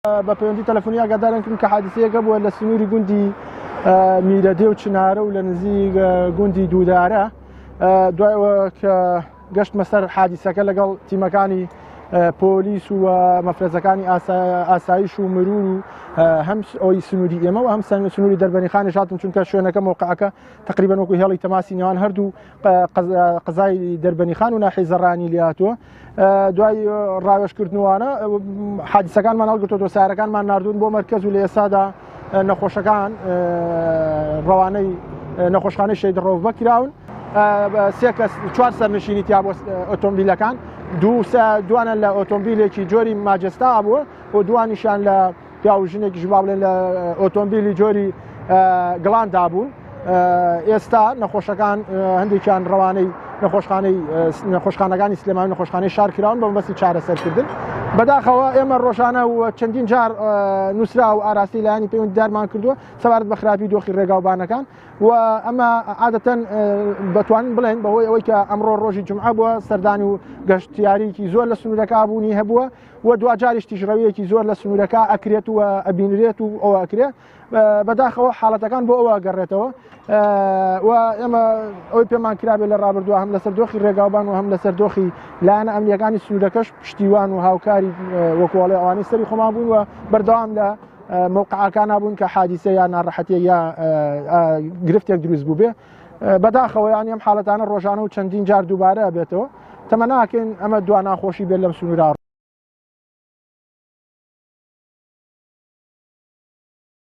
بە پەیوەندی تەلەفۆنی ئاگاداریان کردن کە حادیسەیەکە بووە لە سنووری گوندی میرەدێ و چنارە و لە نزیک گوندی دوودارە. دوای ئەوە کە گەشتمە سەر حادیسەکە لەگەڵ تیمەکانی پۆلیس و مەفرەزەکانی ئاسایش و مرور و هەم ئەوی سنووری ئێمە و هەم سنووری دەربەنیخانیش هاتن، چونکە شوێنەکە مۆقعەکە تقریبا وەکو هێڵی تەماسی نێوان هەردوو قەزای دەربەنیخان و ناحیەی زەڕانی لێهاتووە. دوای ڕاوێژکردنوانە حادیسەکانمان هەڵگرتووە، سارەکانمان ناردوون بۆ مەرکەز و لە ئێستادا نەخۆشەکان ڕەوانەی نەخۆشخانەی شەهید ڕەوف بەکراون. سێ کەس چوار سەرنشینی تیا بۆ ئۆتۆمبیلەکان، دوانە لە ئۆتۆمبیلێکی جۆری ماجستا بووە و دوانیشان لە پیاو و ژنێکیش با بڵێن لە ئۆتۆمبیلی جۆری گڵاندا بوون. ئێستا نەخۆشەکان هەندێکیان ڕەوانەی نەخۆشخانەی نەخۆشخانەکانی سلێمانی نەخۆشخانەی شار کراون بە مەبەستی چارەسەرکردن. بەداخەوە ئێمە ڕۆژانە و چەندین جار نووسرا و ئاراستی لایەنی پەیوەندیدارمان کردووە سەبارەت بە خراپی دۆخی ڕێگاوبانەکان و ئەمە عادەتەن بەتوانین بڵێن بەهۆی ئەوەی کە ئەمڕۆ ڕۆژی جمعە بووە سەردانی و گەشتیاریکی زۆر لە سنوورەکە بوونی هەبووە و دواجاریش تیژڕەویەکی زۆر لە سنوورەکە ئەکرێت و ئەبینرێت و ئەوە ئەکرێت. بەداخەوە حاڵەتەکان بۆ ئەوە گەڕێتەوە و ئێمە ئەوەی پێمان کرابێت لە ڕابردووە هەم لەسەر دۆخی ڕێگاوبان و هەم لەسەر دۆخی لایەنە ئەمنیەکانی سنوورەکەش پشتیوان و هاوکاری وەکوڵێ ئەوانەی سەری خۆمان بوون و بەردەوام لە مەوقعەکانە بوون کە حادیسە یا ناڕەحەتیە یا گرفتێک دروست بوو بێ. بەداخەوە یان ئەم حاڵەتانە ڕۆژانە و چەندین جار دووبارە بێتەوە. تەمەناکەین ئەمە دوا ناخۆشی بێت لەم سنوورە.